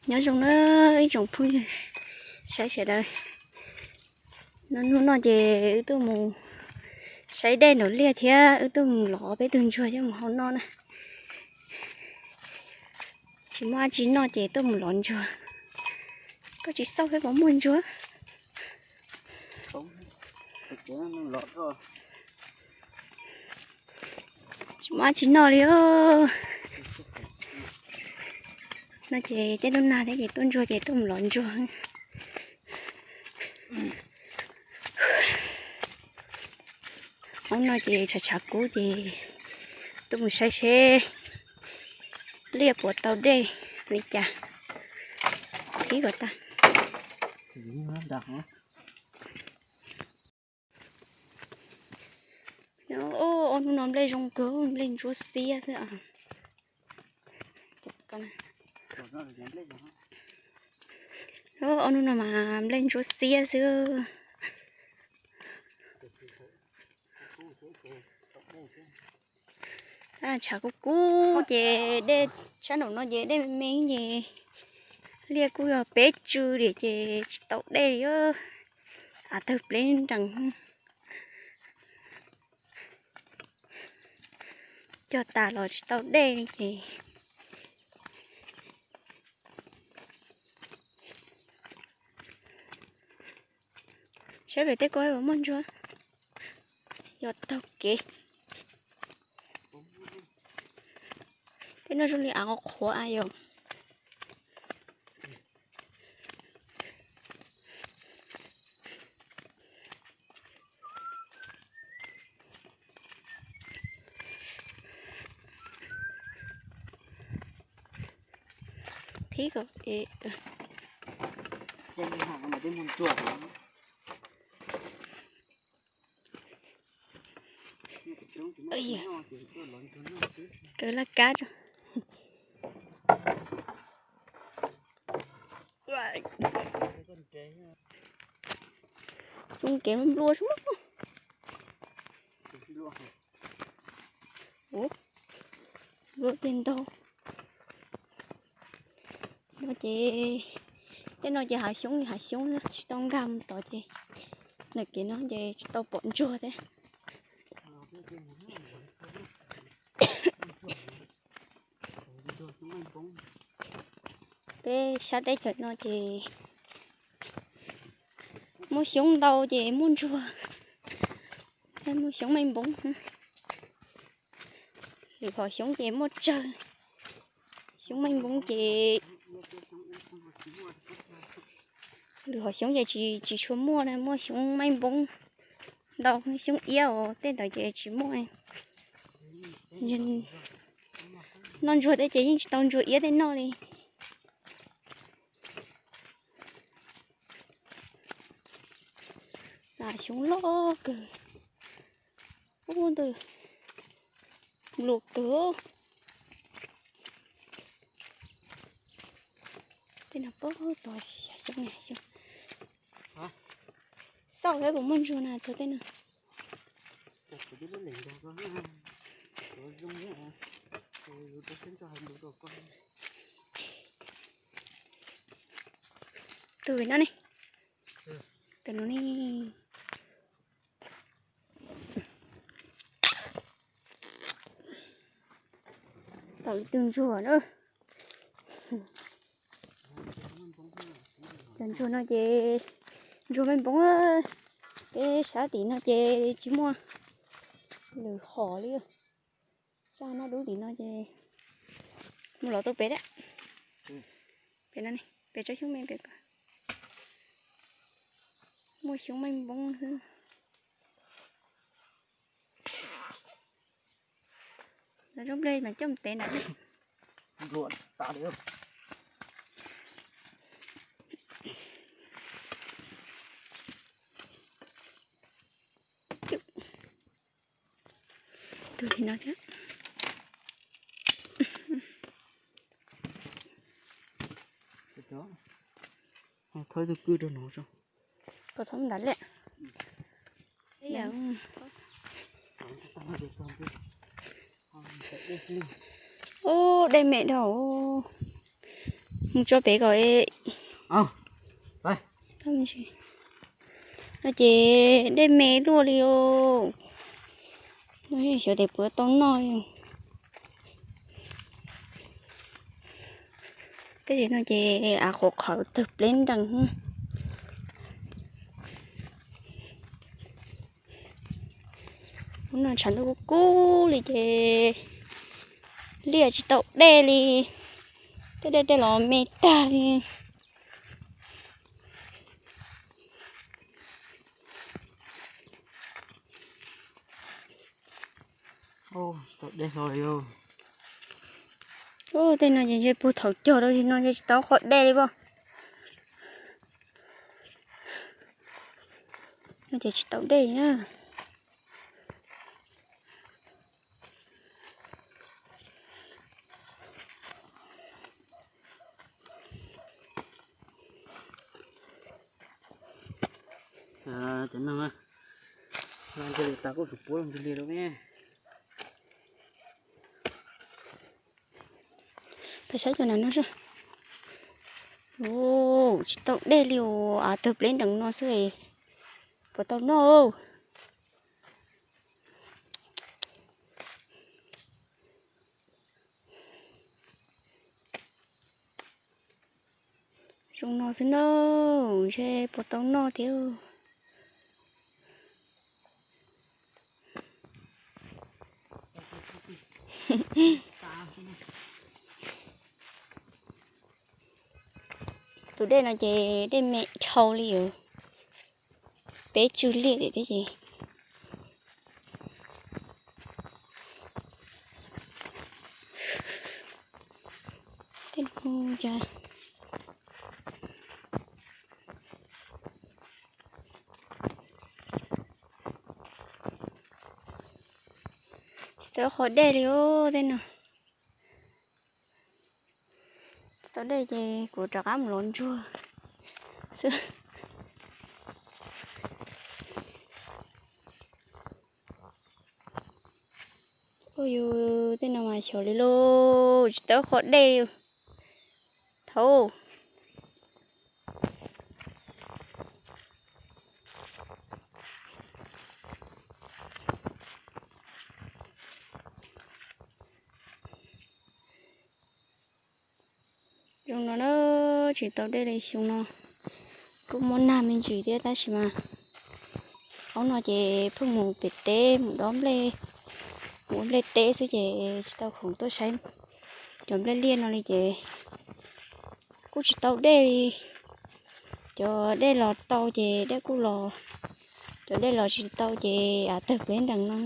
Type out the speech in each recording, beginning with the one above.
Nyob zoo na ib tsoom phooj ywg saib sawv daws. Hnub no ces wb tuaj mus saib dej nraum liaj thiab wb tuaj mus lov peb tug ntsuag coj mus hau noj na. Tsis muaj dab tsi noj ces tuaj mus lov ntsuag. Koj tsis xauj peb puas muaj ntsuag? Tsis muaj dab tsi noj li os. No ces caij ntuj nag thiab ces tuaj ntsuag ces tuaj mus lov ntsuag. Hnub no ces tshav tshav kub ces tuaj mus saib seb liaj puas tau dej li cas. Ib kom tag. Ob hnub no nplej zoo kawg, nplej ntsuab xiab xwb. Ob hnub no mas nplej ntsuab xiab xwb. Tshav kub kub ces dej, sab nraum no ces dej me me ces liaj kuj yog peb tsw li ces tsis tau dej li. Av tawg pleb nrees, cog tas los tsis tau dej li ces. Saib pem tej ko puas muaj ntsuag, yog taug kev. Tej no zoo li av qhuav a yom. Thib kom kaw laj kab tso. Xyoob kev nplua sub. Ua, nplua tiag ntau. No ces, tej no ces hav xyoob li hav xyoob na, tsis tau nkag mus tod ces, ntawm kev no ces tsis tau pom ntsuag thiab. Peb sab teb chaws no ces muaj xyoob ntau ces muaj ntsuag, muaj xyoob meej npoob. Lwm hom xyoob ces muaj tsawg, xyoob meej npoob ces, lwm hom xyoob ces tsis, tsis tshua muaj na, muaj xyoob meej npoob ntau, xyoob iab os tej ntawd ces tsis muaj. Noj ntsuag tej ces yeej tsis tau ntsuag iab tej noj li. Xyoob loj kawg, ub ntawd nplua kawg. Tej no pob tod xyoob, xyoob. Xauj saib puas muaj ntsuag na txog tej no. Tus no ne, tus no ne. Tau ib tug ntsuag na. Cov ntsuag no ces ntsuag meej npoob, peb sab tim no ces tsis muaj lwm hom li. Sab noj dub tim no ces mus lov tau pem thiab. Pem no ne, pem tsob xyoob me pem ko. Muaj xyoob meej npoob xwb. Lawv zoo nplej mas coj mus tev nram. Tus no thiab. Thawb tus kwj rau no. Koj txhob nram lawm. Ub, dej me dhau. Mus tso pem kom no ces dej me luaj li os. Xyov tes puas tau noj li. Tej no ces av qhuav qhawv tawg pleb nrees. Hnub no tshav ntuj kub kub li ces liaj tsis tau dej li. Tej dej tej los me tag li. Tej no ces ntshe puag thaum cog rau no ntshe tsis tau qhov dej li as. No ces tsis tau dej na. Cov no, tas kuj tsis puab ntug li lawm ne. Peb saib cov no no. Tsis tau dej li os, av tawg pleb nrees no xwb, puas tau noj? Zoo no xwb na, ntshe puas tau noj thiab. Tus dej no ces dej me dhau li os, peb tsw liaj thiab ces. Tsis tau qhov dej li os tej no. Tsis tau dej ces kuv rov qab mus los ntsuag xwb. Ua yus tej no mas xyov li lauj, tsis tau qhov dej li. Thaum Zoo no na, tsis tau dej li xyoo no. Kuj muaj nag me ntsis thiab tab sis mas hnub no ces pheej mus pem teb mus dob nplej, mus ua nplej teb xwb ces tsis tau khoom tuaj saib cov nplej liaj no li ces kuj tsis tau dej li. Cov dej los tau ces dej kuj los, cov dej los tsis tau ces av tawg pleb nrees no.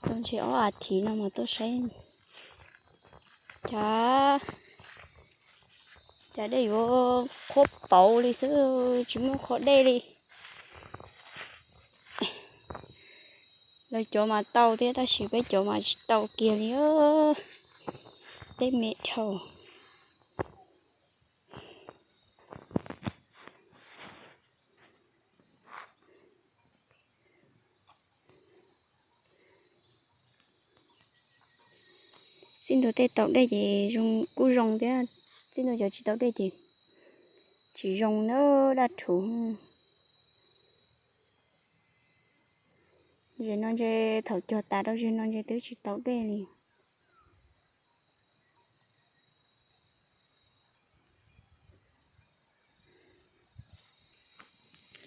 Tau ntshe ob as thiv no mas tuaj saib. Cas, cas dej yuav qhuav pauv li xwb, tsis muaj qhov dej li. Lawv cov mas tau thiab tab sis peb cov mas tsis tau kiag li. Dej me dhau. Txij ntua tej tau dej ces kuj zoo thiab, txij ntua cov tsis tau dej ces tsis zoo na, daj rhuv. Zem no ntshe thaum cog tas rau zem no ntshe twb tsis tau dej li.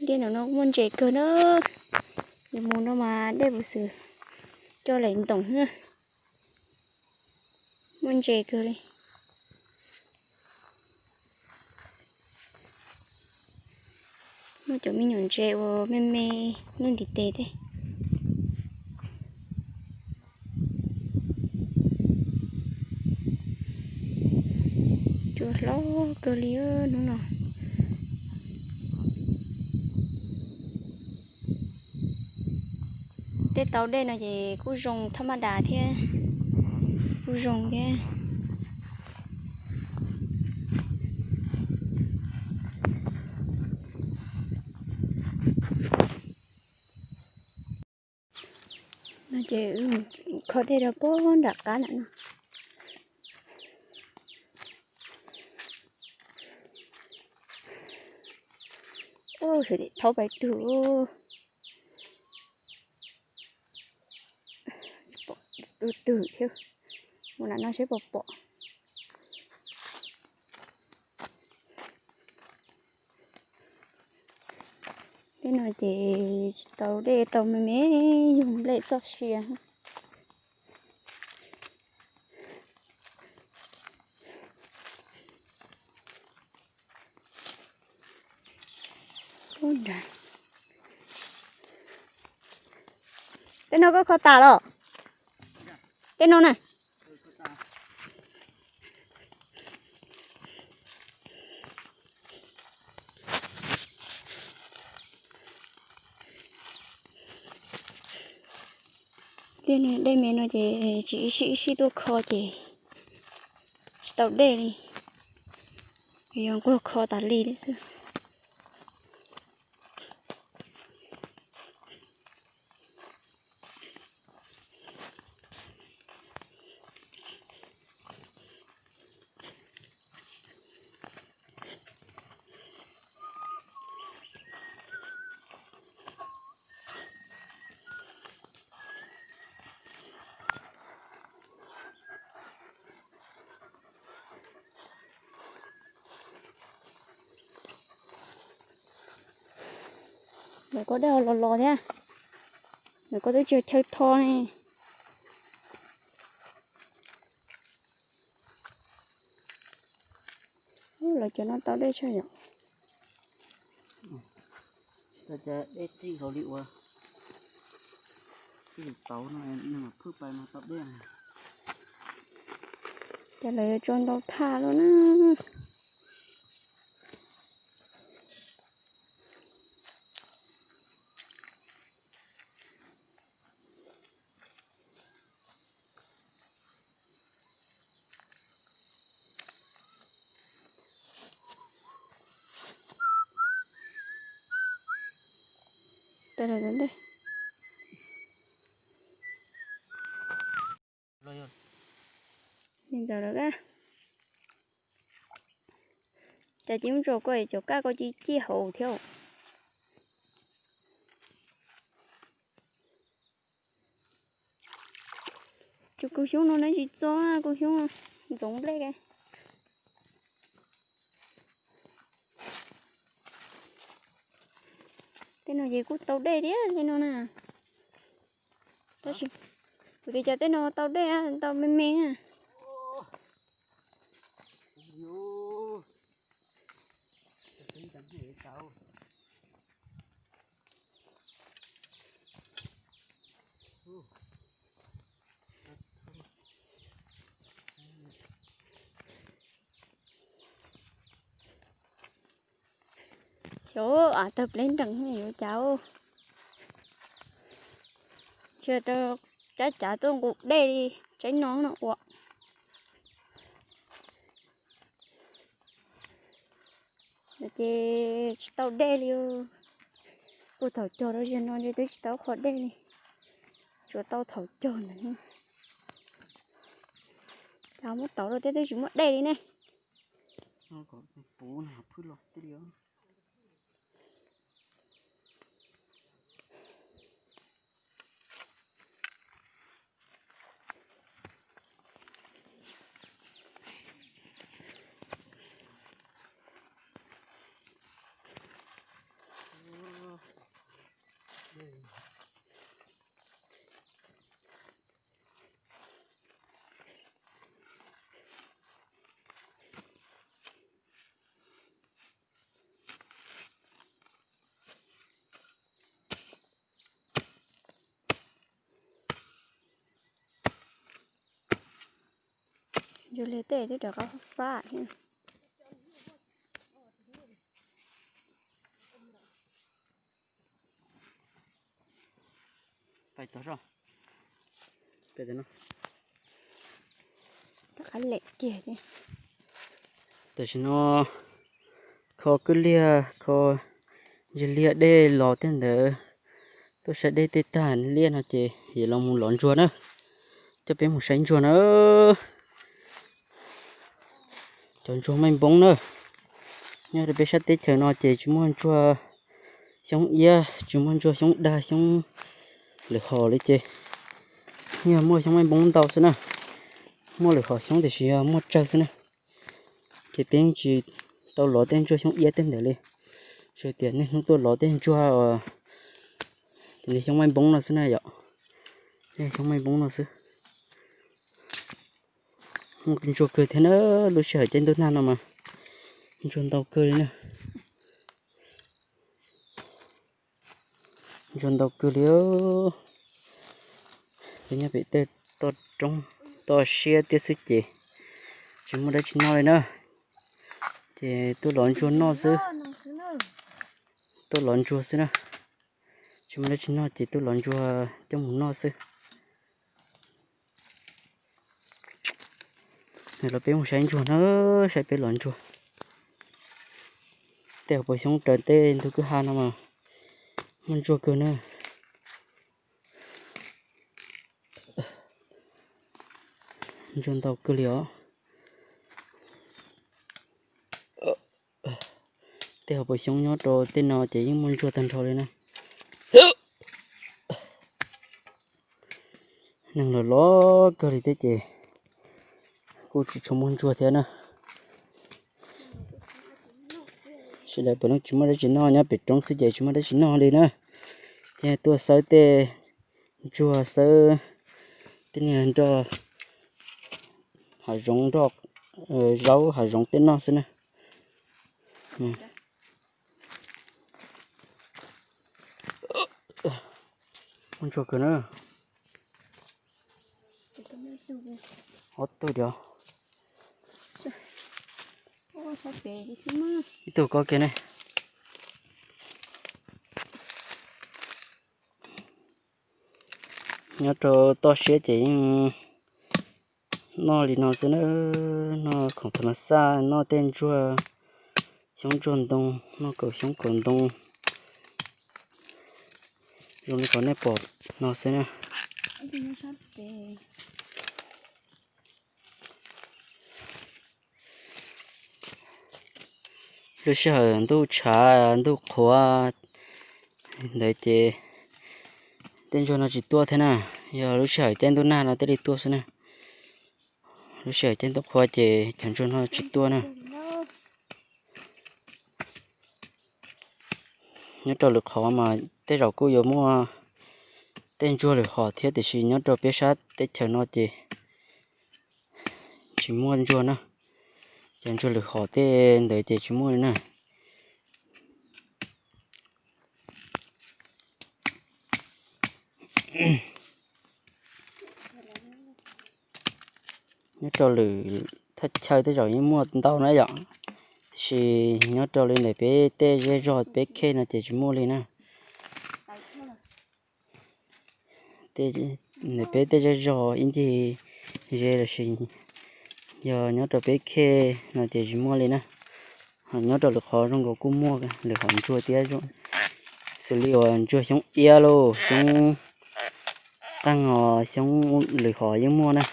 Liaj no no muaj ntses kawg na, yus mus no mas dej puv xwm coj lem ntoom na. Muaj ntses kawg li. Muaj cov me nyuam ntses uas me me nyob ntiv tes thiab. Cua hlob kawg li hnub no. Tej tau dej no ces kuj zoo thaj maj das thiab, kuj zoo thiab. No ces wb mus Kho dej rau pem nram qab ntawm no. Ub, thaub pais tug. Pom tus twg thiab. Mus nram no seb puas pom. Tej no ces tsis tau dej, tau me me, yug nplej txoj sia. Tej no koj kho tas los? Tej no na. Tej dej me no ces tsis ib sij ib sij tuaj kho ces tsis tau dej li, yog nquag kho tas li xwb. Lawv koj dej los los thiab, lawv koj twb tsis chaw tho ne. Lawv cov no tau dej tshaj yom. Dej txij nkaus li uas tauv no, phwj pais mas tau dej. Ces lawv yuav tso ntau thaj lawm na. Peb los ntej. Ntxawm lawm, cas cia muab tso koj cov kab koj cia ciaj hauv thiab. Tus kaus xyoob no nws tsis txo, kaus xyoob ntxoov nplej. Tej no ces kuj tau dej thiab tej no na. Tab sis kuv tias cov tej no tau dej, tau me me na. Xyov av tawg pleb nrees yuav cas, tsis tau cab cav tuaj nqus dej li tsaib no no ua. Ces tsis tau dej li. Puag thaum cog rau zaum no ces twb tsis tau qhov dej li, tsuas tau thaum cog ntawd. Cas muab tauv rau thiab twb tsis muaj dej li ne. Ntsuag liag tej twb rov qab fab thiab. Rov qab lem kiag thiab. Tam sim no kho kwj liag, kho ntsuag liag dej los tej ntawd, tuaj saib dej tej tag liaj no ces yuav los mus lov ntsuag na. Coj peb mus saib ntsuag na. Cov ntsuag maij npoob na. Nyob rau peb sab teb chaws no ces tsis muaj ntsuag xyoob iab, tsis muaj ntsuag xyoob dag xyoob lwm hom li ces yog muaj xyoob maij npoob ntau xwb na. Muaj lwm hom xyoob tiam sis yog muaj tsawg xwb na. Ces peb tsis tau lov tej ntsuag xyoob iab tej ntawd li. Tsuas tias niaj hnub tuaj lov tej ntsuag, tej xyoob maij npoob no xwb na yom. Tej xyoob maij npoob no xwb. Muaj ntsuag kawg thiab na, lub sij hawm caij ntuj nag no mas ntsuag ntau kawg li na. Ntsuag ntau kawg li. Peb nyob pem tej toj roob toj siab tiaj xwb ces tsis muaj dab tsi noj li na. Ces tuaj lov ntsuag noj xwb. Tuaj lov ntsuag xwb na. Tsis muaj dab tsi noj ces tuaj lov ntsuag coj mus noj xwb. Los peb mus saib ntsuag na, saib peb lov ntsuag. Tej hauv paus xyoob raws tej ntug kwj ha no mas muaj ntsuag kawg na. Ntsuag ntau kawg li os. Tej hauv paus xyoob nyob rau tej no ces yeej muaj ntsuag tag nrho li na. Neeg los lov kawg li thiab ces kuj tsis tshua muaj ntsuag thiab na. Sawv daws puav leej tsis muaj dab tsi noj, nyob pem roob xwb ces tsis muaj dab tsi noj li na. Ces tuaj xawb tej ntsuag, xawb tej niag nroj hav zoov, nroj zaub hav zoov tej noj xwb na. Muaj ntsuag kawg na. Ob tug diov. Ib tug ko kiag ne. Nyob rau toj siab ces yeej noj li no xwb na, noj khoom tham mas xaj, noj tej ntsuag xyoob ntsuag ntoo, noj kaum xyoob kaum ntoo zoo li qhov nej pom no xwb na. Lub sij hawm ntuj tshav ntuj qhuav ntawd ces tej ntsuag no tsis tuaj thiab na, yog lub sij hawm caij ntuj nag no thiaj li tuaj xwb na. Lub sij hawm caij ntuj qhuav ces cov ntsuag no tsis tuaj na. Nyob rau lwm qhov mas tej zaum kuj yuav muaj tej ntsuag lwm hom thiab tiam sis nyob rau peb sab teb chaws no ces tsis muaj ntsuag na, ces ntsuag lwm hom tej ntawd ces tsis muaj li na. Nyob rau lwm thaj chaw tej zaum yeej muaj ntau na yom, tiam sis nyob rau li ntawm peb tej zej zog peb khej no ces tsis muaj li na. Ntawm peb tej zej zog ib ncig ze los sis yog nyob rau peb khej no ces tsis muaj li na. Ho nyob rau lwm qhov zoo nkaus kuj muaj lwm hom ntsuag thiab, xws li uas ntsuag xyoob iab los xyoob qeej os, xyoob lwm hom yeej muaj na.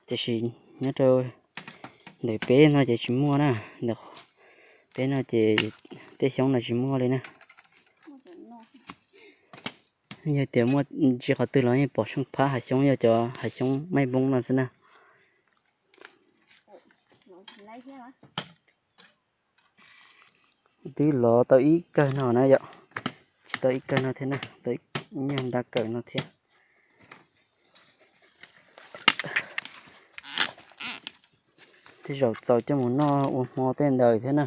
Tiam sis nyob rau ntawm peb no ces tsis muaj na, ntawm peb no ces tej xyoob no tsis muaj li na. Yog tias muaj ntsis qhov twg los yeej pom seej phab hav xyoob, yog cov hav xyoob maij npoob no xwb na. Twb lov tau ib kawm no na yom, tsis tau ib kawm no thiab na, tau ib nyuag nta kawm no thiab. Tej zaum txaus coj mus noj ua hmo tej ntawd thiab na.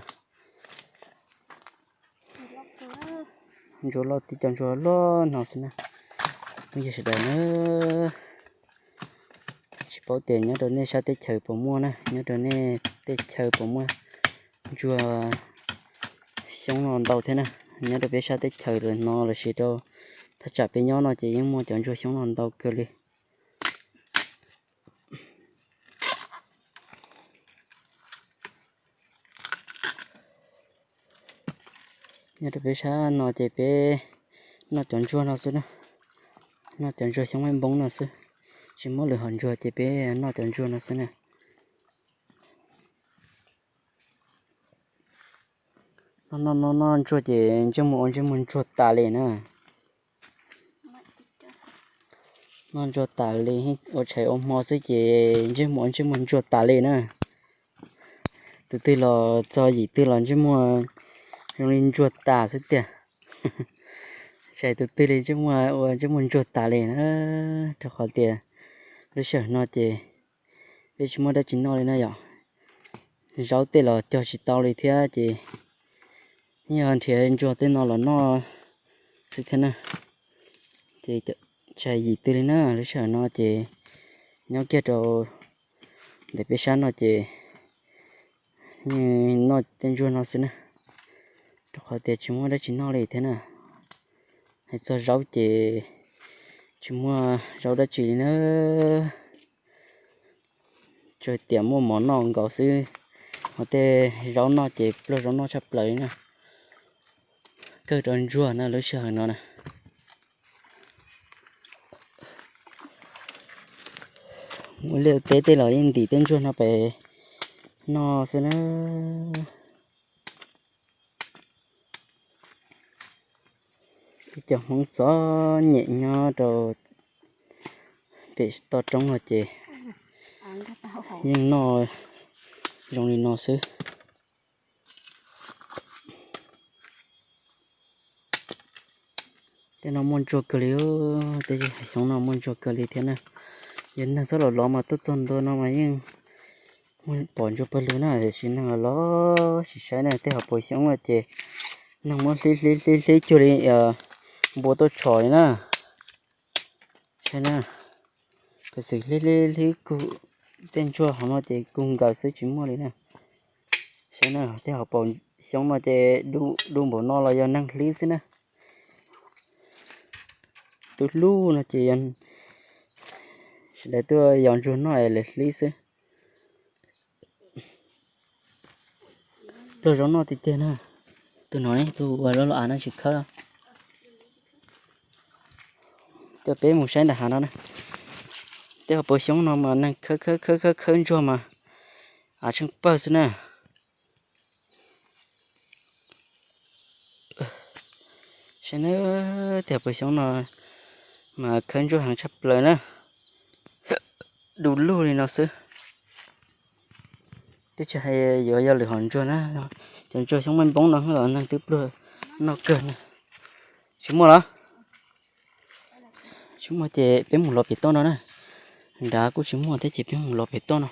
Ntsuag loj tib co ntsuag loj no xwb na. Phooj ywg sawv daws na, tsis paub tias nyob rau nej sab teb chaws puas muaj na, nyob rau nej teb chaws puas muaj ntsuag xyoob no ntau thiab na. Nyob rau peb sab teb chaws no los sis rau thaj tsam peb nyob no ces yeej muaj cov ntsuag xyoob no ntau kawg li. Nyob rau peb sab no ces peb noj cov ntsuag no xwb na. Noj cov ntsuag xyoob npoob no xwb, tsis muaj lwm hom ntsuag ces peb noj cov ntsuag no xwb na. Noj noj noj ntsuag ces ntsej muag ua ntsej muag ntsuag tas li na. Noj ntsuag tas li, ua tshais ua hmo xwb ces ntsej muag ua ntsej muag ntsuag tas li na. Tus twg los txog yim twg los ntsej muag zoo li ntsuag tas xwb tiag. Tsis hais tus twg li ntsej muag ua ntsej muag ntsuag tas li na, rau qhov tias lub sij hawm no ces peb tsis muaj dab tsi noj li na yom. Zaub tej los cog tsis tau li thiab ces yog nrhiav ntsuag tej no los noj xwb thiab na. Ces tsis hais yim twg li na, lub sij hawm no ces nyob kiag rau ntawm peb sab no ces yeej noj tej ntsuag no xwb na, rau qhov tias tsis muaj dab tsi noj li thiab na. Hais txog zaub ces tsis muaj zaub dab tsi li na, tsuas tias muaj mov noj nkaus xwb. Ho tej zaub noj ces pluag zaub noj tshaj plaws li na, kawg rau ntsuag na lub sij hawm no na. Ua liaj teb tej los yeej ntim tej ntsuag no pem noj xwb na. Ib co Hmoob txom nyem nyob rau pem toj roob no ces yeej noj zoo li no xwb. Tej no muaj ntsuag kawg li, tej hav xyoob no muaj ntsuag kawg li thiab na. Yog neeg txhob los lov mas tuaj txog ntua no mas yeej muaj pom ntsuag pawg lug na, tiam sis neeg los los tsis saib na. Tej hauv paus xyoob no ces neeg muab hlib hlib hlib hlib cuag li npua tuaj tshom li na. Saib na, pes xwm hlib hlib hlib kug, tej ntsuag hauv no ces kug nkaus xwb tsis muaj li na. Saib na, tej hauv paus xyoob no ces du npaum no los yog neeg hlib xwb na. Tus hlub no ces sawv daws tuaj yos ntsuag noj es lawv hlib xwb. Pluag zaub noj tiag tiag na. Tus no ne, tus uas loj loj av no tsis khawb. Coj peb mus saib nram hav no na. Tej hauv paus xyoob no mas neeg khawb khawb khawb khawb khawb ntsuag mas av tsheej pawg xwb na. Saib na, tej hauv paus xyoob no mas khawb ntsuag heev tshaj plaws na. Du lug li no xwb. Twb tsis hais yuav yog lwm hom ntsuag na, cov ntsuag xyoob npoob no los neeg twb pluag noj kawg na. Tsis muaj los? Tsis muaj ces peb mus lov pem toj no na. Nrad kuj tsis muaj thiab ces peb mus lov pem toj no.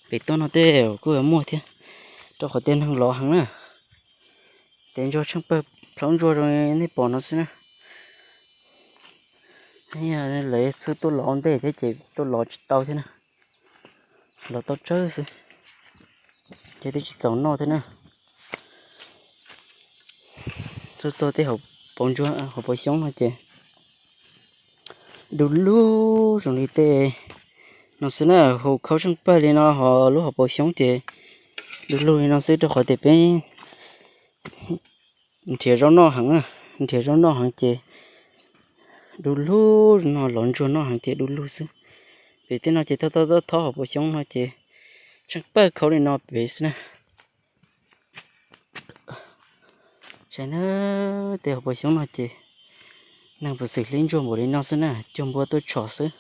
Pem toj no tej kuj yuav muaj thiab, rau qhov tias neeg lov heev na. Tes ntsuag tsheej pawg plhaub ntsuag zoo nej pom no xwb na. Lawv txhij tuaj lov ua ntej thiab ces tuaj lov tsis tau thiab na. Lov tau tsawg xwb, ces twb tsis txaus noj thiab na. Tuaj txog tej hauv paus ntsuag, hauv paus xyoob no ces du lug zoo li tej no xwb na, hu khauj tsheej pawg li no ho lub hauv paus xyoob ces du lug li no xwb, rau qhov tias peb nrhiav zaub noj heev, nrhiav zaub noj heev ces du lug no, lov ntsuag noj heev ces du lug xwb. Pem tej no ces thawj thawj thawj hauv paus xyoob no ces tsheej pawg khauj li no pem xwb na. Saib na, tej hauv paus xyoob no ces neeg puas xwm hlib ntsuag npaum li no xwb na, cuag npua tuaj tshom xwb.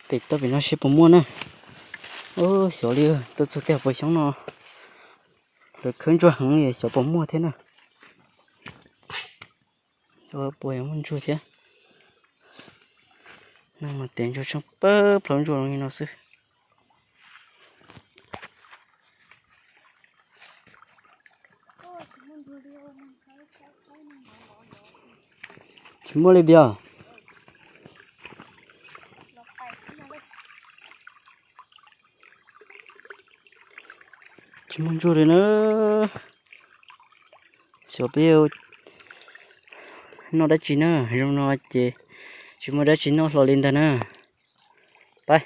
Pem toj pem no seb puas muaj na. Ub, xyov li, tuaj txog tej hauv paus xyoob no, lawv khawb ntsuag heev li, xyov puas muaj thiab na. Puas yuav muaj ntsuag thiab. Neeg mas tes ntsuag tsheej pawg plhaub ntsuag li no xwb. Tsis muaj li tiag. Tsis muaj ntsuag li na. Cov peb noj dab tsi na, zoo no ces tsis muaj dab tsi noj hlo li ntag na. Pab,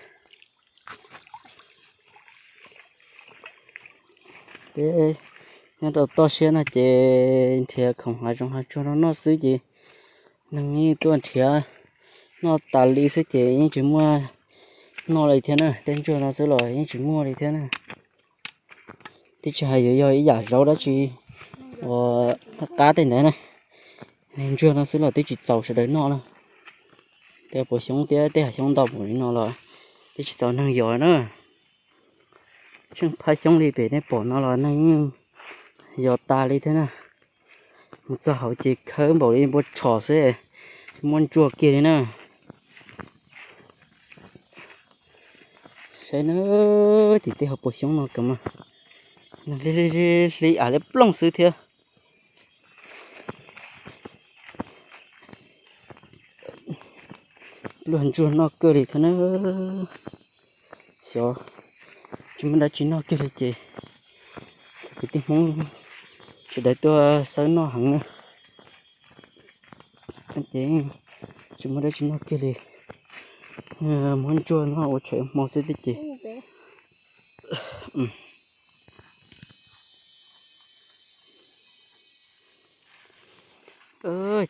peb nyob rau toj siab no ces nrhiav khoom hav zoov hav tsuag no noj xwb ces neeg yeej tuaj nrhiav noj tas li xwb ces yeej tsis muaj noj li thiab na. Tej ntsuag no xwb los yeej tsis muaj li thiab na. Twb tsis hais yuav yog ib yam zaub dab tsi uas qab tej ntawd na, ntsuag no xwb los twb tsis txaus sawv daws noj na. Tej puas xyoob thiab tej hav xyoob ntau npaum li no los twb tsis txaus neeg yos na. Tsheej phab xyoob li pem nej pom no los neeg yeej yos tas li thiab na. Mus txog hauv ces khawb npaum li npua tshos xwb, muab ntsuag kiag li na. Saib na, tim tej hauv paus xyoob no kam mas neeg hli hli av liab ploog xwb thiab. Pluag ntsuag noj kawg li thiab na. Xyov tsis muaj dab tsi noj kiag li ces cov kwv tij Hmoob sawv daws tuaj xawb noj heev na. Ces tsis muaj dab tsi noj kiag li, muab ntsuag noj ua tshais hmo xwb thiab ces.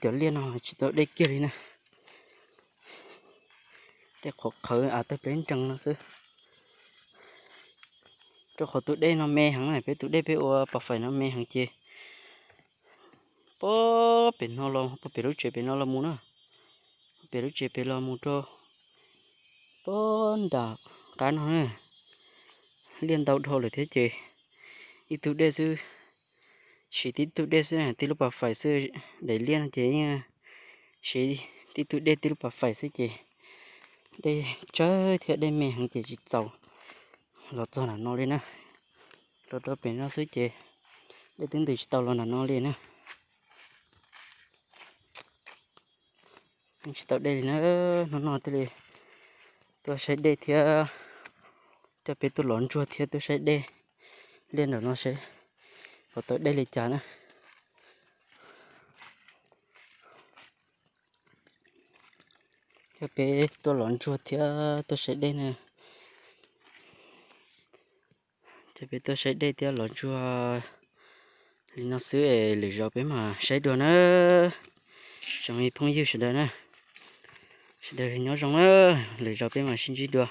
Cov liaj no tsis tau dej kiag li na. Dej qhuav qhawv av tawg pleb nrees no xwb. Rau qhov tus dej no me heev na, peb tus dej peb ua pas fais no me heev ces puag pem no los, puag pem lub tsev pem no los mus na, puag pem lub tsev pem los mus rau puag nram qab no na. Liaj ntau dhau lawm thiab ces ib tug dej xwb, siv tib tug dej xwb, tib lub pas fais xwb. Daim liaj no ces yeej siv tib tug dej tib lub pas fais xwb ces dej tsawg thiab dej me heev ces tsis txaus los txog nram no li na. Los rau pem no xwb ces dej twb ntws tsis tau los nram no li na. Tsis tau dej li na, hnub no thiaj li tuaj saib dej thiab, coj peb tuaj lov ntsuag thiab tuaj saib dej liaj nram no seb puas tau dej li cas na. Coj peb tuaj lov ntsuag thiab tuaj saib dej na. Coj peb tuaj saib dej thiab lov ntsuag li no xwb es lwm zaus peb mam saib dua na. Tsoom me phooj ywg sawv daws na, sawv daws nyob zoo na, lwm zaus peb mam sib ntsib dua.